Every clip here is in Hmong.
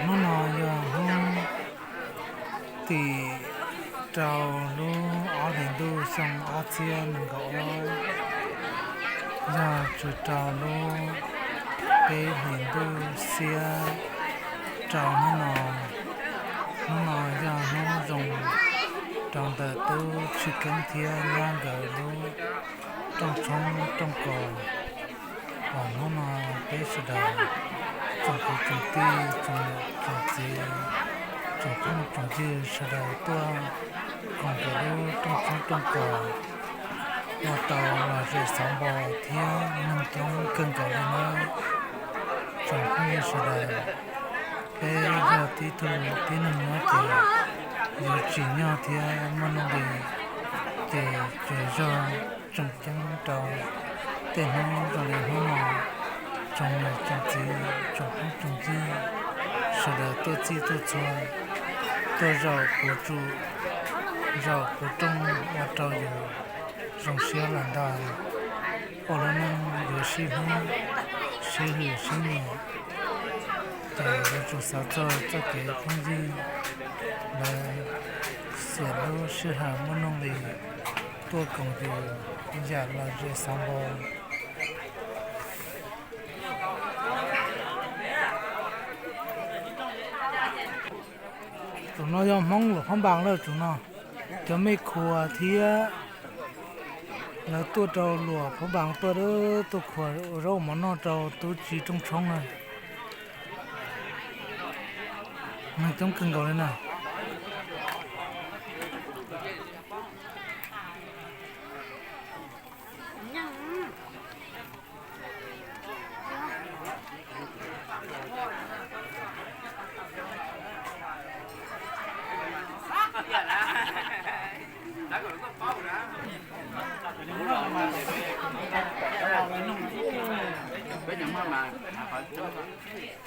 Hnub no yog hnub tim rau lub ob hlis ntuj xyoo ob txhiab nees nkaum ob, yog tsw rau lub peb hlis ntuj xiab rau hnub no. Hnub no yog hnub zoo rau ntawm tub Tshwj Keeb thiab nyab nkawd lub rooj tshoob rooj kos. Uas hnub no peb sawv daws tsoom kwv tsoom tij, tsoom niam tsoom txiv, tsoom phooj tsoom ywg sawv daws tuaj koom nkawd lub rooj tshoob rooj kos ua tau lom zem xauv npo thiab neeg coob kawg nkaus li nawb. Tsoom phooj ywg sawv daws, peb yog tib tug tib neeg nyob ces yuav tsim nyog thiab muaj nuj nqis, ces tsuas yog tseem ceeb rau tej hnub zoo li hnub no, tsoom niam tsoom txiv, tsoom phooj tsoom ywg sawv daws tuaj txij tuaj txhua, tuaj zaum kuv tsum, zaum kuv rooj ua rau yus zoo siab lawm ntag. Ua lub neej yuav sib hlub, sib hwm sib nyiam, ces yuav tsum xav txog txoj kev phooj ywg, lawv xiam lub sij hawm muaj nuj nqis tuaj koom yus yam lom zem xauv npo. Tus no yog Hmoob Luam Phab Npas lawm tus no. Cov me khuas thiab lawv tuaj rau Luam Phab Npas tuaj, tuaj khuas ua zaub ua mov noj rau tub tsi rooj tshoob na. Neeg coob kawg nkaus li na.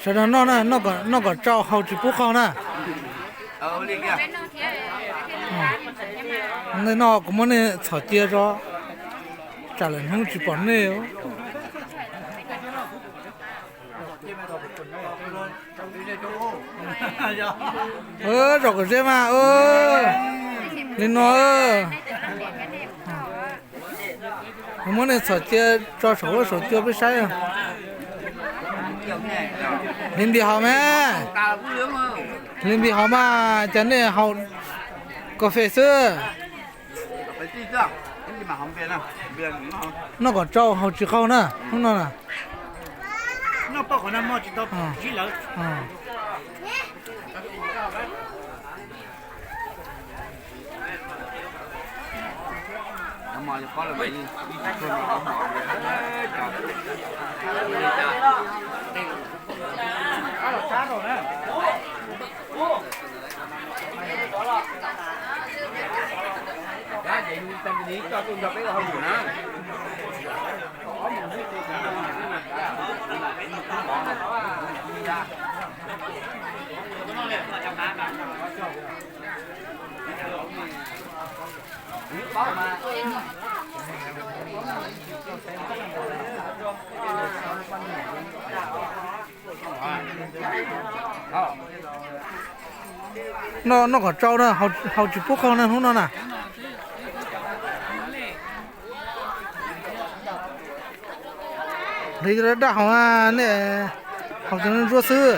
Sawv daws noj, noj kom tsau haus tsis pub qaug na. Nej noj kuv muab nej txhom cia tso, tsam lwm hnub tsis pom nej. Zaum kom ze mas, li no. Muab nej txhom cia tso saum huab saum cua peb saib. Hliv npis haus mas, hliv npis haus mas, cas nej haus kas fes xwb. Noj kom tsau haus tsis qaug na, hnub no na. Noj kom tsau na, haus tsis pub qaug na hnub no na. Hliv daj haus, nej haus cov ntsuab xwb.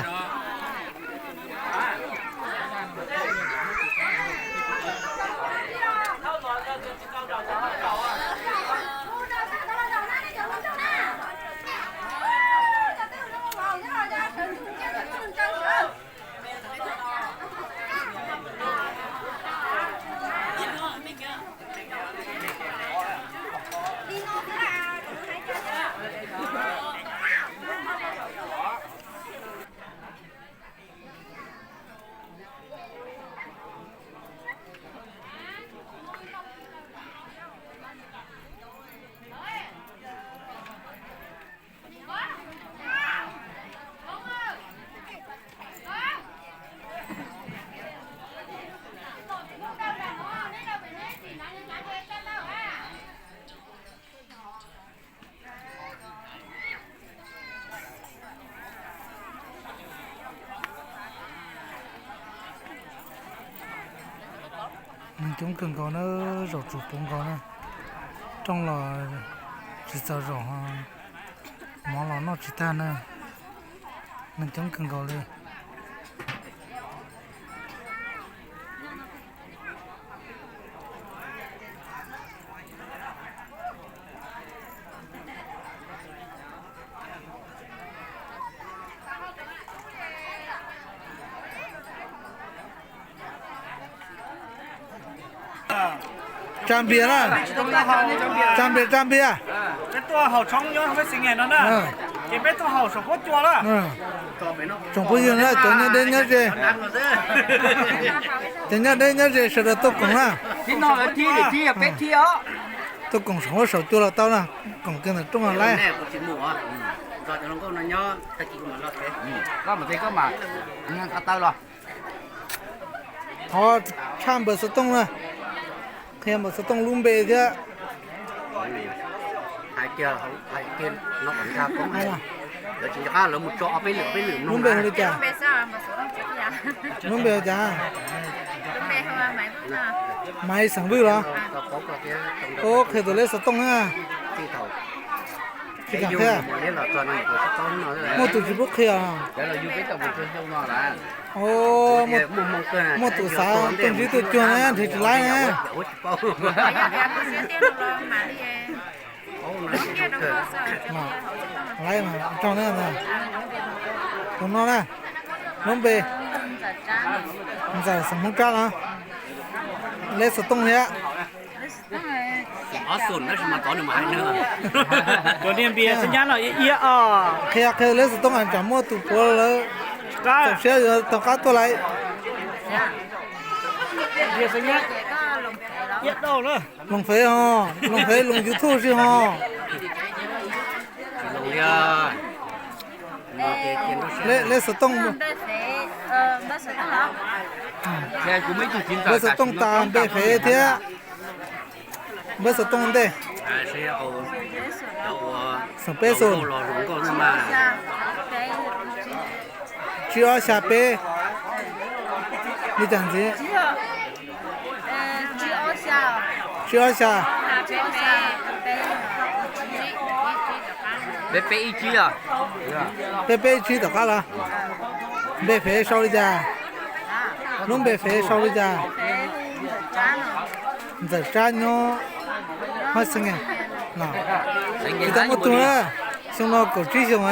Neeg coob kawg nkaus na, zaum tsuas puv nkaus na. Rooj los tsis txaus zaum, mov los noj tsis tag na. Neeg coob kawg nkaus li. Tsa npias na, tsa npias, tsa npias. Peb tuaj haus tshoob nyob Hmoob Xeev Nyias no na, ces peb tuaj haus saum huab cua na. Tsoom phooj ywg na, cov nyob deb nyob ze, cov nyob deb nyob ze sawv daws tuaj koom na. Tuaj koom saum huab saum cua los tau na, koom kiag ntawm rooj laib. Qhov tshaj npawg xov tooj na, qhia npawg xov tooj lub npe thiab. Lub npe hu li cas? Lub npe hu cas? Maiv xeem Vwj los? Ub, qhia tus lej xov tooj na. Tsis kam qhia. Muaj tus tsis pub qhia. Muaj tus xav tuaj ntsib tuaj cuag na, nrhiav tsis laib na. Laib mas, raug na. Tus no na, lub npe Ntxawm xeem Hmoob Tsab los? Lej xov tooj thiab. Qhia, qhia lej xov tooj es tsam muaj tus puav lawv txaus siab yuav taug qab tuaj lawm. Loos Fev ho, Loos Fev, Loos YouTube si ho. Lej xov tooj, lej xov tooj tas npe Fev thiab. Npawb xov tooj ntej. Xeem peb xus. Tsib ob xya peb. Li cas ntxiv? Tsib ob xya. Peb peb ib tsib tom qab los? Npe Fev sau li cas? Lub npe Fev sau li cas? Ntxawm Tsab nyob Hmoob Xeev Nyias. Tsis tau muaj tug na, xyoo no kaum tsib xyoos.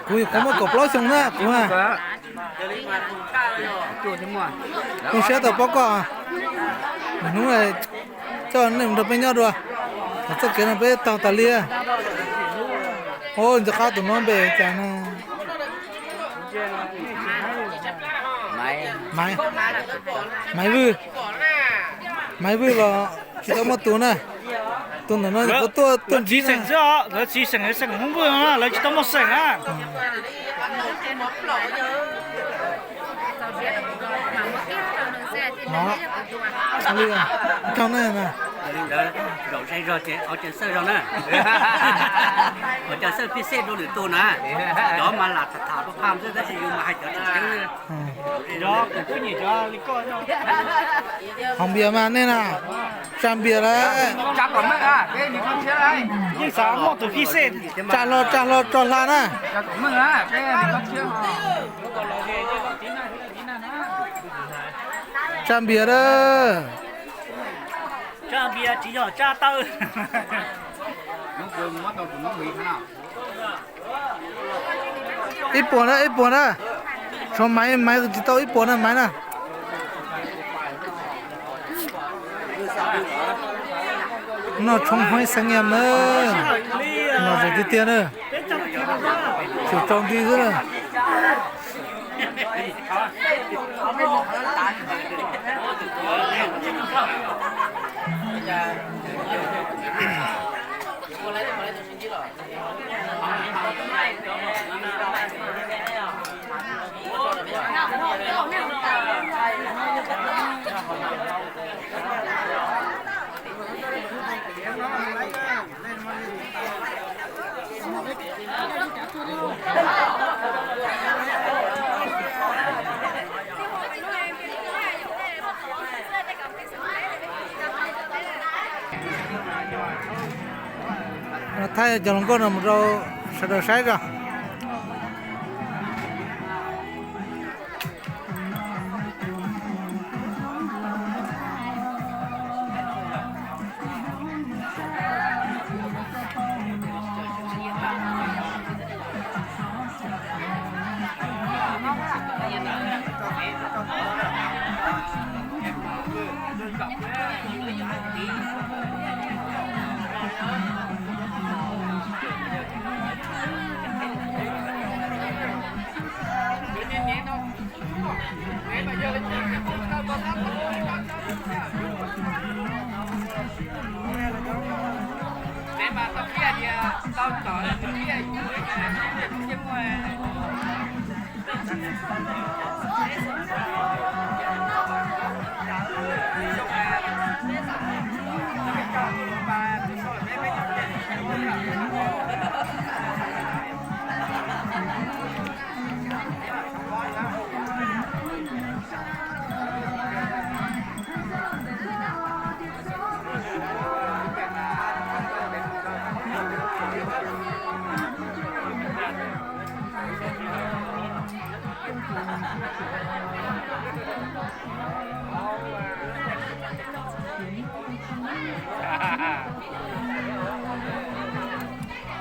Kuv nyuam qhuav muaj kaum plaub xyoo na kuv. Zoo siab tau pom koj. Hnub coj nej mus nrog peb nyob dua, txoj kev no peb taug tas li. Ua nco qab tus no npe cas na? Maiv, Maiv Vwj. Maiv Vwj los tsis tau muaj tus na. Tus ntawm no nyuam qhuav tuaj tuaj ntsib xeem xwb os, lawv txiv xeem, xeem Hmoob Vwj no lawv tsis tau muaj xeem na. Raug na. Zaum ze zog ces ua cov xawj rau lwm tus na, cov mas lam tham tham rau phaj xwb tab sis yus mas hais cov tseem ceeb. Hov npias mas nej na, tsa npias lawm. Yeej xav muaj tus phij xej. Tsa hlo, tsa hlo, tso hla na. Tsa npias lawm. Tsa npias tsis yog tsa taw. Ib puas na, ib puas na. Tshuav Maiv, Maiv tsis tau ib puas na Maiv na. Noj tshoob Hmoob Xeev Nyias na. Lom zem tiag tiag na. Tsuas tsau nti xwb na. Thaij cov hluas nkauj no mus rau sawv daws saib tso.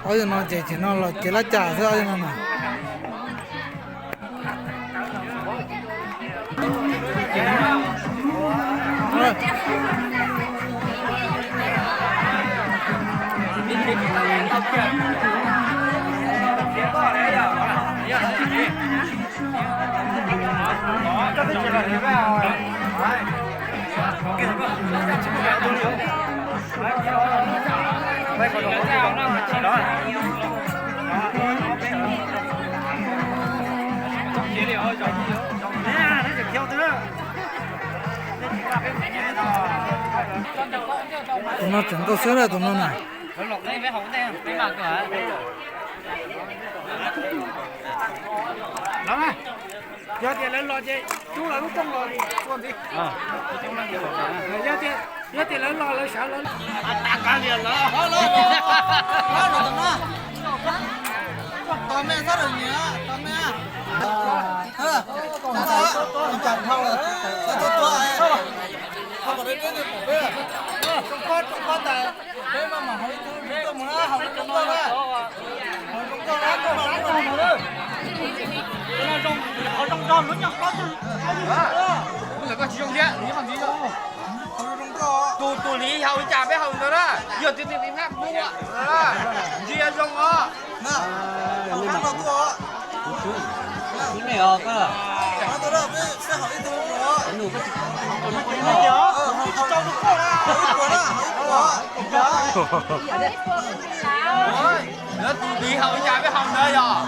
Ob yawg no ces ces no los ces lab cas xwb ob yawg no na. Tus no tseem nkauj xwb na tus no na. Yog tias lawv los ces cub lawv lub rooj los ua ntxiv. Yog tias lawv los lawv sawv lawv tos me txhob lawm nyiam tos me. Peb mas mam haus ib tug zoo nkauj mus na, haus zoo nkauj na, haus zoo nkauj na, haus zoo nkauj na. Tus, tus hliv haus li cas peb haus ntawd na, yog tus twg tiv phab pub, ntsia zoo os. Lawv tus tiv haus li cas peb haus ntawd yog.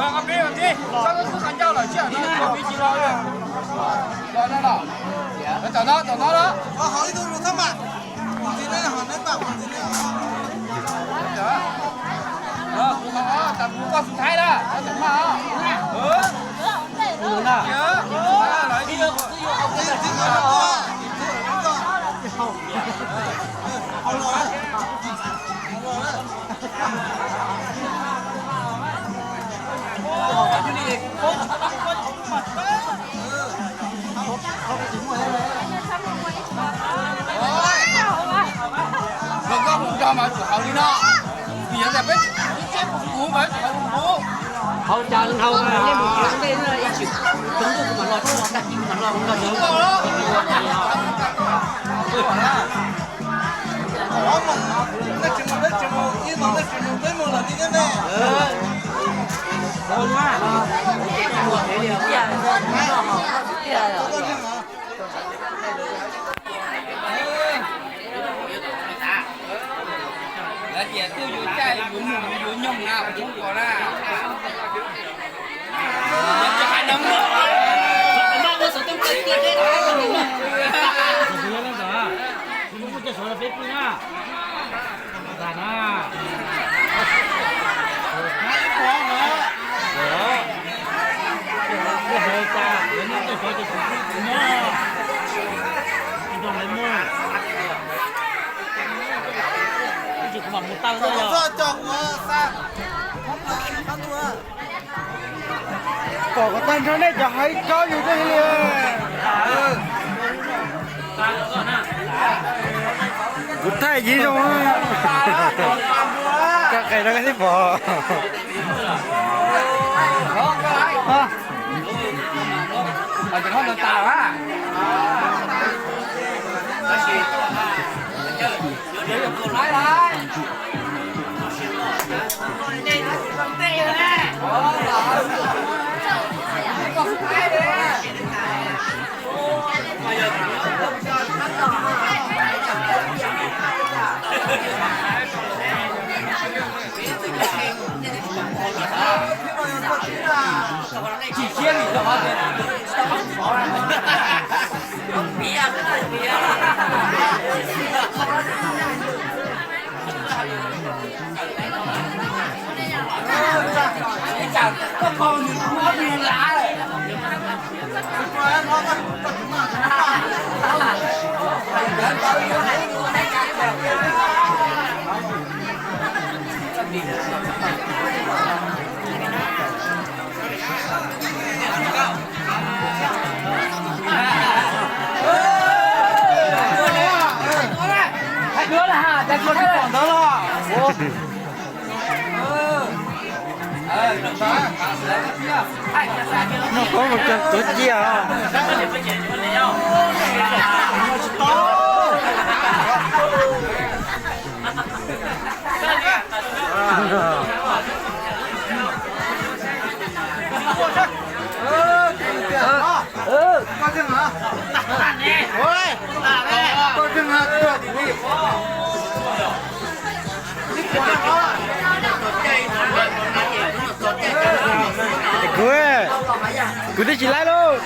Koj peb ua ntej, koj twb qhia ncauj lawm, tsis yog no, tsis los, los no, los no, los no. Kuv, kuv koj xu thaib na, tawm maj os. Zoo nkauj mus nrog mas tsum haus li no. Vim yog tias peb, peb tsev kuv mas tsum haus kuv. Haus cas haus mas nej mus kiag ntej na, ib txhis tsaus ntuj kuv mam los, tag kis kuv mam los, kuv los tsaus ntuj. Lawv tias tuaj yuav caij yuav mus yuav nyoog na, tsis pom na. Pom kom tag nrho nej cov haiv tsob yus tej li. Kuv thaij yim zoo. Koj qe rau koj thiaj pom. Noj koob mus cog tuav ciaj os. Kuv, kuv twb tsis laib lauj.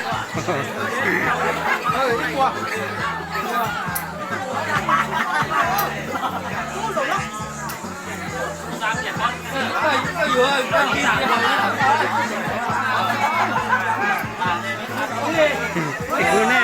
Kuv ne.